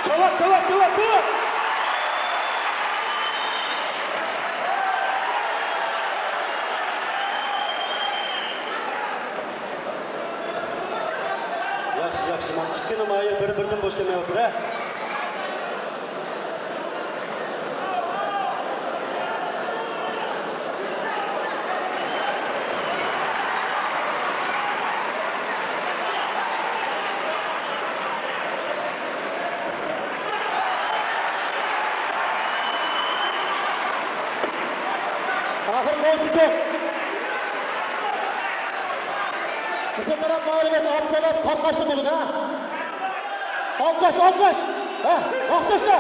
چاۋاك، چاۋاك، چاۋاك، چاۋاك! ياخشى، ياخشى، مانا ئىككى نامايان بىر-بىرىدىن بوش كەلمەيۋاتىدۇ ھە. ئاخىرقى ئون سېكۇنت. قىزىل تەرەپ مۇھارىبەت ئابدۇسەمەت قارقاشتىن بولىدۇ ھە. ئالقىش، ئالقىش! ھە، ئالقىشلا!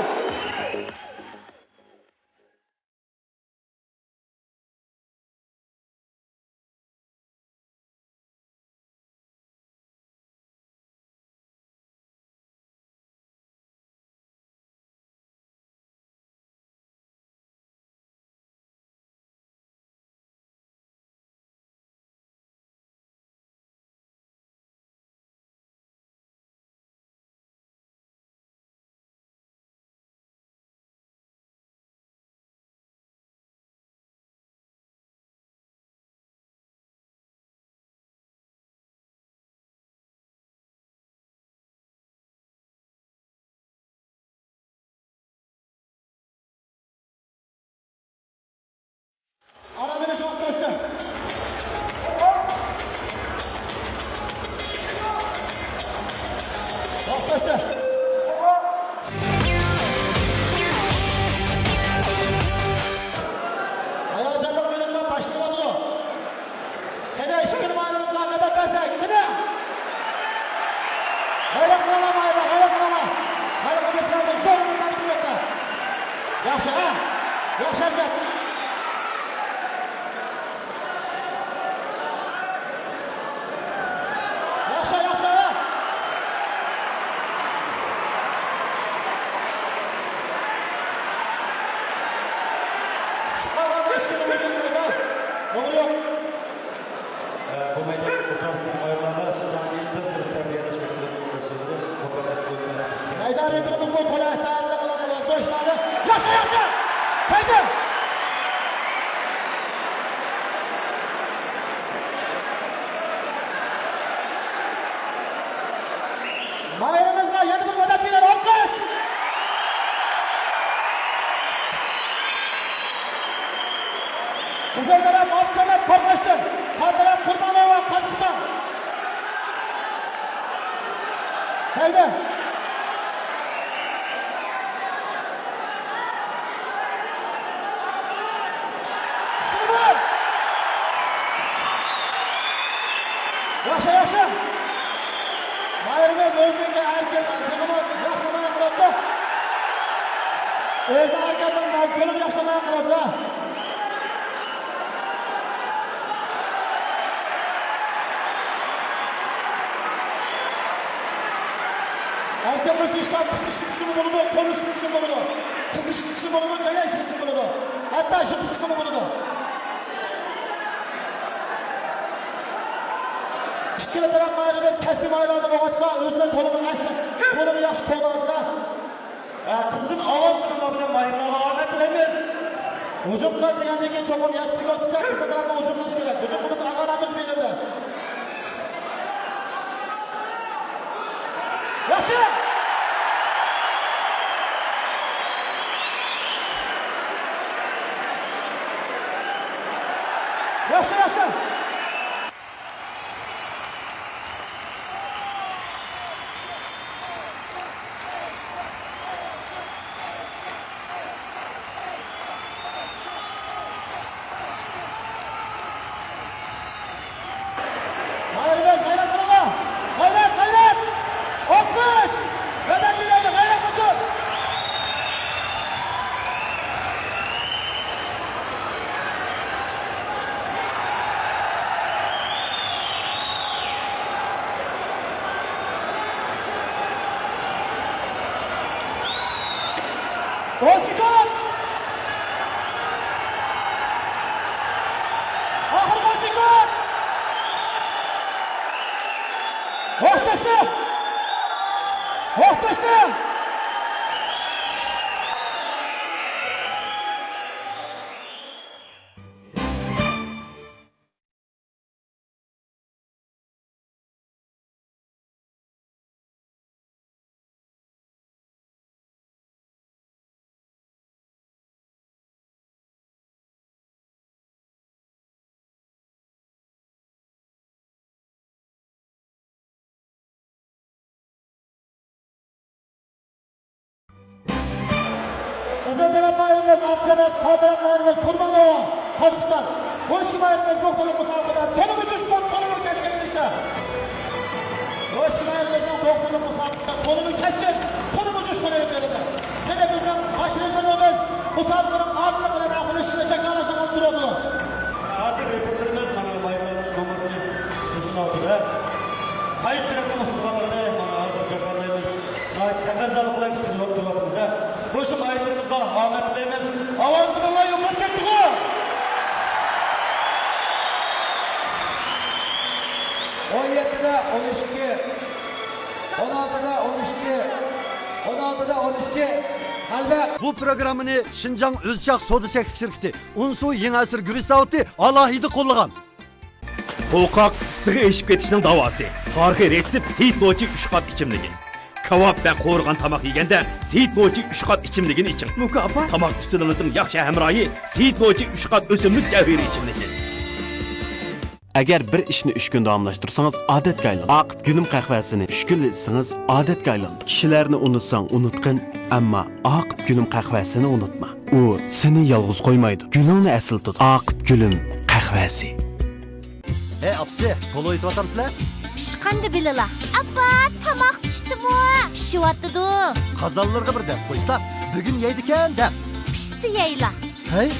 ئارام ئېلىش ئوقۇتۇشتى. ئوقۇتۇشتى. ھاياجانلىق مىنۇتلار باشلىنىۋاتىدۇ. قېنى، ئىككى نومۇرىمىزغا مەدەت بەرسەك، قېنى! غەيرەت قىلىڭلار، غەيرەت، غەيرەت قىلىڭلار! خەلقىمىز زور ئۈمىدلەرنى كۈتمەكتە. ياخشى، ھە؟ ياخشى ھەرىكەت! ياخشى، ياخشى! چىققانلاردا ئىككى نومۇر بېرىلمەيدۇ. نومۇر يوق. بۇ مەيدان مۇسابىقىنىڭ ئايرىملاردا شىنجاڭدىكى تىل تەربىيەلەش مەكتىپىنىڭ ئوقۇغۇچىلىرى مۇكاپات قويۇپ بەرمەكتە. مەيدان رېپىرىمىز بۇ تولا ئەستايىدىللىق بىلەن قىلىۋاتىدۇ ئىشلارنى. ياخشى، ياخشى! كەلدى! ماھىرىمىزغا يەنە بىر مەدەت بېرەيلى، ئالقىش! قىزىل تەرەپ ئابدۇسەمەت قارقاشتىن، قارا تەرەپ قۇربانوۋا، قازاقىستان. ھەيدە! ياخشى، ياخشى! ماھىرىمىز ئۆزىنىڭكى ئەر-، ئۆزىنىڭ ھەرىكەتلىرىنى تولىمۇ ياخشى نامايان قىلىۋاتىدۇ. ئەركىن مۇشۇ ئىشقا پۇت ئىشلىتىشكىمۇ بولىدۇ، قول ئىشلىتىشكىمۇ بولىدۇ، قىز ئىشلىتىشكىمۇ بولىدۇ، جايا ئىشلىتىشكىمۇ بولىدۇ، ھەتتا يىقىتىشكىمۇ بولىدۇ. ئىككىلا تەرەپ ماھىرىمىز كەسپىي ماھىرلاردا بولغاچقا، ئۆزىنى تولىمۇ ئەسلى، تولىمۇ ياخشى قوللاۋاتىدۇ. ھە، قىزغىن ئاۋاز بىلەن ماھىرلارغا ئامەت تىلەيمىز. ھۇجۇم قىل دېگەندىن كېيىن چوقۇم يەتتە سېكۇنتقىچە قىزىل تەرەپنىڭ ھۇجۇم قىلىشى كېرەك. ھۇجۇم قىلمىسا ئاگاھلاندۇرۇش بېرىلدى. ياخشى! ياخشى، ياخشى! ماھىرىمىز، غەيرەت قىلىڭلار! غەيرەت، غەيرەت! ئاتمىش! بەدەل بېرەيلى، غەيرەت قىلسۇن! ئون سېكۇنت! ئاخىرقى ئون سېكۇنت! ۋاقىت ئاشتى! ۋاقىت ئاشتى! ئەزەل تەرەپ ماھىرىمىز ئابدۇسەمەت، سول تەرەپ ماھىرىمىز قۇربانلىق، قازاقىستان. بۇ ئىككى ماھىرىمىز نۇقتىلىق مۇسابىقىدە تولىمۇ جۇشقۇن، تولىمۇ كەسكىن ئېلىشتى. بۇ ئىككى ماھىرىمىزنىڭ نۇقتىلىق مۇسابىقىسىدە تولىمۇ كەسكىن، تولىمۇ جۇشقۇن ئېلىپ بېرىلدى. قېنى بىزنىڭ باش رېفېرىمىز مۇسابىقىنىڭ ئادىللىق بىلەن ئاخىرلىشىشىنى جاكارلاشنى ئالدۇرۇۋاتىدۇ. ھازىر رېفېرىمىز مانا بايرامنىڭ نومۇرىنى تىزىملاتىدۇ ۋە قايسى تەرەپنىڭ ئۇستىخانلىرىنى مانا ھازىر جاكارلايمىز. ناھايىتى تەقەززالىق بىلەن كۈتۈپ تۇرۇۋاتىمىز ھە. بۇ شۇ ماھىرلىرىمىزغا ئامەت تىلەيمىز. ئاۋازلىرىڭلار يوقاپ كەتتىغۇ! ئون يەتتىدە ئون ئىككى، ئون ئالتىدا ئون ئىككى، ئون ئالتىدا ئون ئىككى، غەلىبە! بۇ پروگراممىنى شىنجاڭ ئۆزشاھ سودا چەكلىك شىركىتى، ئۇنسۇ يېڭى ئەسىر گۈرۈچ زاۋۇتى ئالاھىدە قوللىغان. قورقاق ئىسسىقى ئېشىپ كېتىشنىڭ داۋاسى. تارىخىي رېتسېپت سېيىت نوچى ئۈچ قاپ ئىچىملىكى. كاۋاپ ۋە قورۇغان تاماق يېگەندە سېيىت نوچى ئۈچ قاپ ئىچىملىكىنى ئىچىڭ. موكا ئاپا. تاماق ئۈستىلىڭىزنىڭ ياخشى ھەمراھى سېيىت نوچى ئۈچ قاپ ئۆسۈملۈك جەۋھىرى ئىچىملىكى. ئەگەر بىر ئىشنى ئۈچ كۈن داۋاملاشتۇرسىڭىز، ئادەتكە ئايلىنىدۇ. ئاقىپ گۈلۈم قەھۋەسىنى ئۈچ كۈنلا ئىچسىڭىز، ئادەتكە ئايلىنىدۇ. كىشىلەرنى ئۇنتۇساڭ ئۇنتقىن، ئەمما ئاقىپ گۈلۈم قەھۋەسىنى ئۇنتۇما. ئۇ سېنى يالغۇز قويمايدۇ، گۈلۈڭنى ئەسلىتىدۇ. ئاقىپ گۈلۈم قەھۋەسى. ھەي، ئاپىسى، پولو ئېتىۋاتامسىلەر؟ پىشقاندا بىلىلا. ئاپا، تاماق پىشتىمۇ؟ پىشىۋاتىدۇ. قازانلىرىغا بىر دەپ قويسا، بۈگۈن يەيدىكەن دەپ. پىشسا يەيلا. ھەي؟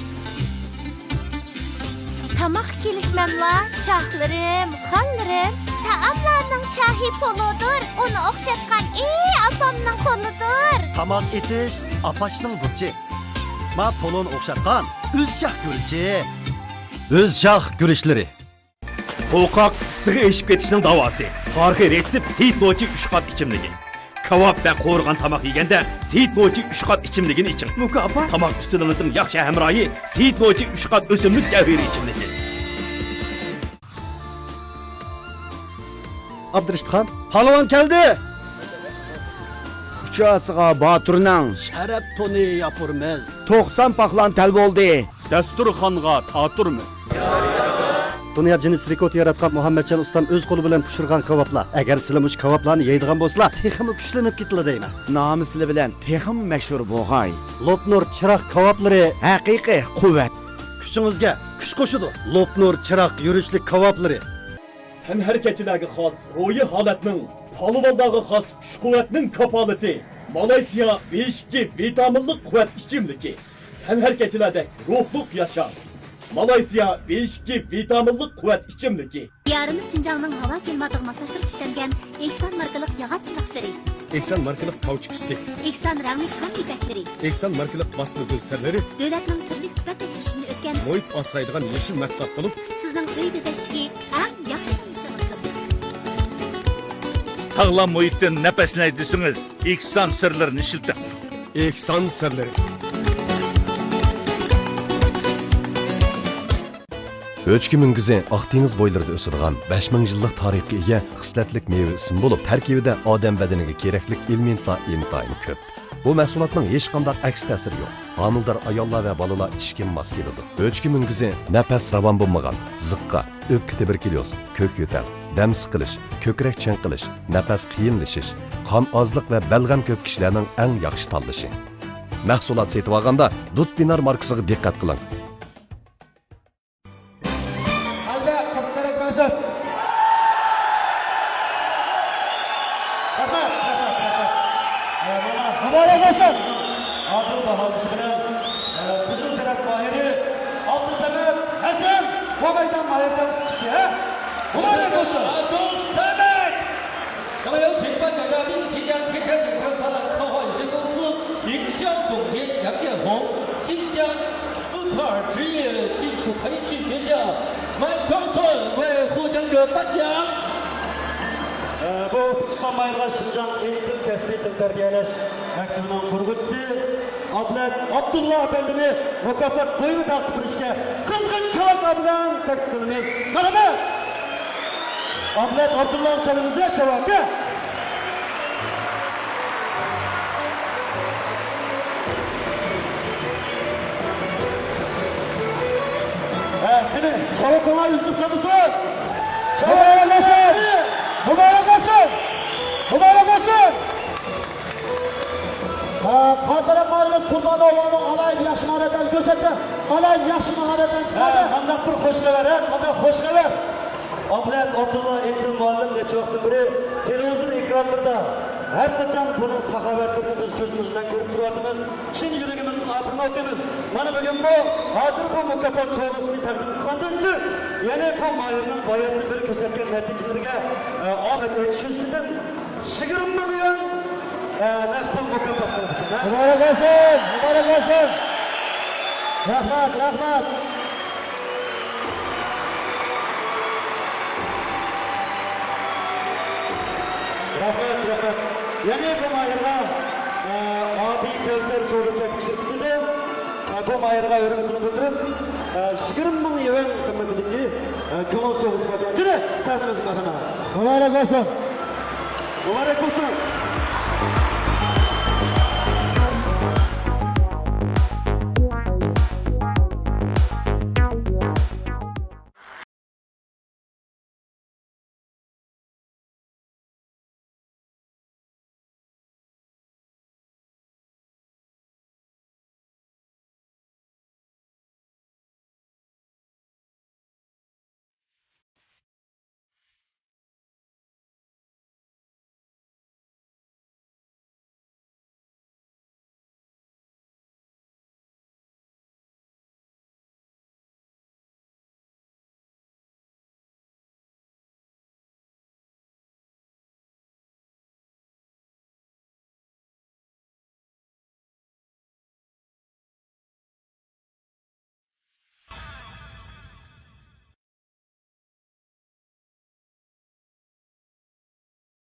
تاماققا كېلىشمەملا، شاھلىرىم، خانلىرىم. تائاملارنىڭ شاھى پولۇدۇر، ئۇنى ئوخشاتقان ئى ئاپامنىڭ قولىدۇر. تاماق ئېتىش ئاپاشنىڭ بۇرچى. ما پولۇنى ئوخشاتقان ئۆز شاھ گۈرۈچى. ئۆز شاھ گۈرۈچلىرى. قورقاق ئىسسىقى ئېشىپ كېتىشنىڭ داۋاسى. تارىخىي رېتسېپت سېيىت نوچى ئۈچ قاپ ئىچىملىكى. كاۋاپ ۋە قورۇغان تاماق يېگەندە سېيىت نوچى ئۈچ قاپ ئىچىملىكىنى ئىچىڭ. موكا ئاپا. تاماق ئۈستىلىڭىزنىڭ ياخشى ھەمراھى سېيىت نوچى ئۈچ قاپ ئۆسۈملۈك جەۋھىرى ئىچىملىكى. ئابدۇرېشىتخان. پالۋان كەلدى! ئۇچاسىغا باتۇرنىڭ شەرەپ تونى ياپۇرمىز. توقسان پاقلان تەل بولدى. دەستۇرخانغا تاتۇرمىز. دۇنيا جىننېس رېكورت ياراتقان مۇھەممەتجان ئۇستام ئۆز قولى بىلەن پىشۇرغان كاۋاپلار. ئەگەر سىلە مۇشۇ كاۋاپلارنى يەيدىغان بولسىلا، تېخىمۇ كۈچلىنىپ كېتىلا دەيمەن. نامى سىلە بىلەن تېخىمۇ مەشھۇر بولغاي. لوپنۇر چىراغ كاۋاپلىرى. ھەقىقىي قۇۋۋەت. كۈچىڭىزگە كۈچ قوشىدۇ. لوپنۇر چىراغ يۈرۈشلۈك كاۋاپلىرى. تەنھەرىكەتچىلەرگە خاس روھىي ھالەتنىڭ، پالۋانلارغا خاس كۈچ-قۇۋۋەتنىڭ كاپالىتى. مالايسىيا بېشىكى ۋىتامىنلىق قۇۋۋەت ئىچىملىكى. تەنھەرىكەتچىلەردەك روھلۇق ياشاڭ. مالايسىيا بېشىكى ۋىتامىنلىق قۇۋۋەت ئىچىملىكى. دىيارىمىز شىنجاڭنىڭ ھاۋا كىلىماتىغا ماسلاشتۇرۇپ ئىشلەنگەن ئېھسان ماركىلىق ياغاچچىلىق سىرى. ئېھسان ماركىلىق كاۋچۇك ئىستىك. ئېھسان رەڭلىك خام يىپەكلىرى. ئېھسان ماركىلىق باسما گۈل سىرلىرى. دۆلەتنىڭ تۈرلۈك سۈپەت تەكشۈرۈشىدىن ئۆتكەن. مۇھىت ئاسرايدىغان يېشىل مەھسۇلات بولۇپ. سىزنىڭ ئۆي بېزەشتىكى ئەڭ ياخشى تونۇشىڭىزدۇر. ساغلام مۇھىتتىن نەپەسلىنەي دېسىڭىز، ئېھسان سىرلىرىنى ئىشلىتىڭ. ئېھسان سىرلىرى. ئۆچكە مۈڭگۈزى ئاق دېڭىز بويلىرىدا ئۆسىدىغان بەش مىڭ يىللىق تارىخقا ئىگە خىسلەتلىك مېۋە ئىسمى بولۇپ، تەركىبىدە ئادەم بەدىنىگە كېرەكلىك ئېلېمېنتلار ئىنتايىن كۆپ. بۇ مەھسۇلاتنىڭ ھېچقانداق ئەكس تەسىرى يوق. ھامىلىدار ئاياللار ۋە بالىلار ئىچكىمۇ ماس كېلىدۇ. ئۆچكە مۈڭگۈزى نەپەس راۋان بولمىغان، زىققا، ئۆپكە تۇبېركۇليوز، كۆك يۆتەل، دەم سىقىلىش، كۆكرەك چىڭقىلىش، نەپەس قىيىنلىشىش، قان ئازلىق ۋە بەلغەم كۆپ كىشىلەرنىڭ ئەڭ ياخشى تاللىشى. مەھسۇلات سېتىۋالغاندا دۇت دىنار ماركىسىغا دىققەت قىلىڭ. قەلبە قىزىق تەرەپ مەنسۇپ. رەھمەت، رەھمەت، رەھمەت. ئە، مانا، مۇبارەك بولسۇن. ئادىل باھالىشى بىلەن، ئە، قىزىل تەرەپ ماھىرى ئابدۇسەمەت ھەسەن بۇ مەيدان ماھىرىدىن چىقتى، ھە؟ مۇبارەك بولسۇن. ئابدۇسەمەت. 那么有请颁奖嘉宾新疆天山顶上灿烂策划有限公司营销总监杨建红，新疆斯特尔职业技术培训学校 Microsoft 为获奖者颁奖。 ئە، بۇ ئۇتۇپ چىققان ماھىرغا شىنجاڭ ئىنتىل كەسپىي تىل تەربىيەلەش مەكتىپىنىڭ قۇرغۇچىسى ئابلەت ئابدۇللا ئەپەندىنى مۇكاپات بۇيۇمى تارقىتىپ بېرىشكە قىزغىن چاۋاكلار بىلەن تەكلىپ قىلىمىز. مەرھەمەت! ئابلەت ئابدۇللانى چالىمىز، چاۋاكە! ھە، قېنى، چاۋاكلار ئۈزۈلۈپ قالمىسۇن! مۇبارەك بولسۇن! مۇبارەك بولسۇن! مۇبارەك بولسۇن! ھە، قارا تەرەپ ماھىرىمىز قۇربان ئوغلانمۇ ئالاھىدە ياخشى ماھارەتلەرنى كۆرسەتتى. ئالاھىدە ياخشى ماھارەتلەرنى ھە، چىقاردى. مانداق بىر خوش خەۋەر، ھە، مانداق خوش خەۋەر. ئابلەت ئابدۇللا ئىنتىل مۇئەللىم نەچچە ۋاقىتتىن بېرى تېلېۋىزور ئېكرانلىرىدا ھەر قاچان بۇنىڭ ساخاۋەتلىرىنى بىز كۆزىمىز بىلەن كۆرۈپ تۇرۇۋاتىمىز. چىن يۈرىكىمىزدىن ئاپىرىن ئوقۇيمىز. مانا بۈگۈن بۇ، ھازىر بۇ مۇكاپات سوۋغىسىنى تەقدىم قىلغاندىن سىرت، يەنى بۇ ماھىرنىڭ باياتتىن بېرى كۆرسەتكەن نەتىجىلىرىگە، ئە، ئامەت ئېيتىش يۈزىسىدىن يىگىرمە مىليون، ئە، نەق پۇل مۇكاپات قىلىدىكەن. مۇبارەك بولسۇن! مۇبارەك بولسۇن! رەھمەت، رەھمەت! رەھمەت، رەھمەت. يەنى بۇ ماھىرغا، ئە، ئابى كەۋسەر سودا چەكلىك شىركىتىدىن، ئە، بۇ ماھىرغا ھۆرمىتىنى بىلدۈرۈپ، ئە، يىگىرمە مىڭ يۈەن قىممىتىدىكى، ئە، كۆڭۈل سوۋغىسى بەردى. قېنى، سەھنىمىزگە مەرھەمەت. مۇبارەك بولسۇن. مۇبارەك بولسۇن.